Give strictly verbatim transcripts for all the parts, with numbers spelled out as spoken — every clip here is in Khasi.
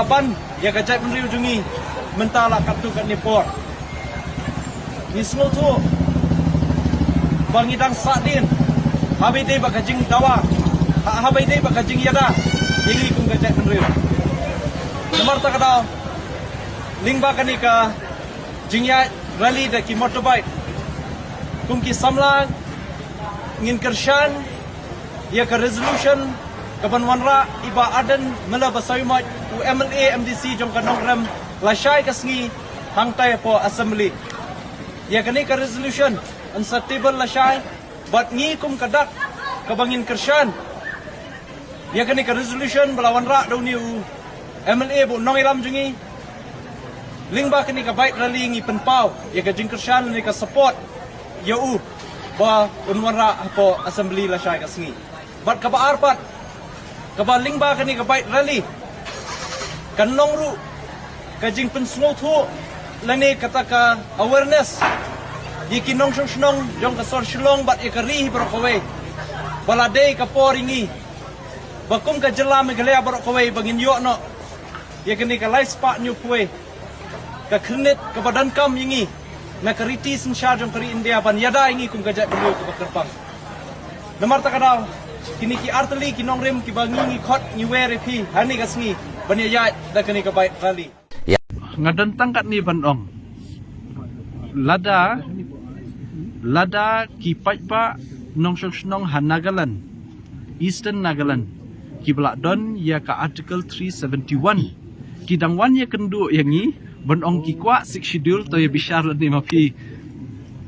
Ban ïa ka jaitbynriew jong ngi mynta la katto katne por. Ngi sngewthuh ba ngi dang sahdien haba ïadei bad ka jingdawa, ha- haba ïadei bad ka jingïada ïa ngi kum ka jaitbynriew. Namar kata ka daw, lyngba kane ka jingïaid rally da ki motorbike, kum ki samla ngin kyrshan ïa ka resolution kaban wanrah i Bah Ardent Miller Basaiawmoit, u M L A M D C jong ka Nongkrem, lashai ka sngi hangtai hapoh Assembly. Ïa kane ka resolution yn sa table lashai, bad ngi kum ka dak kaba ngin kyrshan ïa kane ka resolution ba la wanrah da une u M L A bad u nongïalam jong ngi. Lyngba kane ka bike rally ngi pynpaw ïa ka jingkyrshan lane ka support ïa u ba un wanrah hapoh Assembly lashai ka sngi. Bad kaba ar pat, kaba lyngba kane ka bike rally, kan long ruh ka jingpynsngewthuh lane kata ka awareness ïa ki nongshong shnong jong ka sor Shillong bad ïa ka ri hi baroh kawei, ba la dei ka por ïa ngi ba kum ka jylla Meghalaya baroh kawei ba ngin ïoh noh ïa kane ka lai spah hynñiew phew wei ka khyrnit kaba donkam ïa ngi na ka riti synshar jong ka ri India ban ïada ïa ngi kum ka jaitbynriew kaba kyrpang. Namar kata ka daw, kine ki artylli ki nongrim kiba ngi ngi khot ngi wer ïa phi ha kane ka sngi ban ïaid da kane ka bike rally. Nga don tang katne ban ong. Lada, lada ki paidbah nongshong shnong ha Nagaland, Eastern Nagaland, kiba la don ïa ka Article three seventy-one, ki dang wan ïakynduh ïa ngi ban ong ki kwah Sixth Schedule, to ïa bishar lane ma phi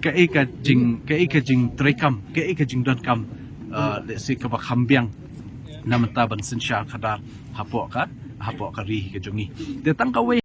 kaei ka jing, kaei ka jingtreikam, kaei ka jingdonkam, uh, let's say, kaba kham biang na mynta ban synshar khadar hapoh ka, hapoh ka ri ka jong ngi. Te tang kawei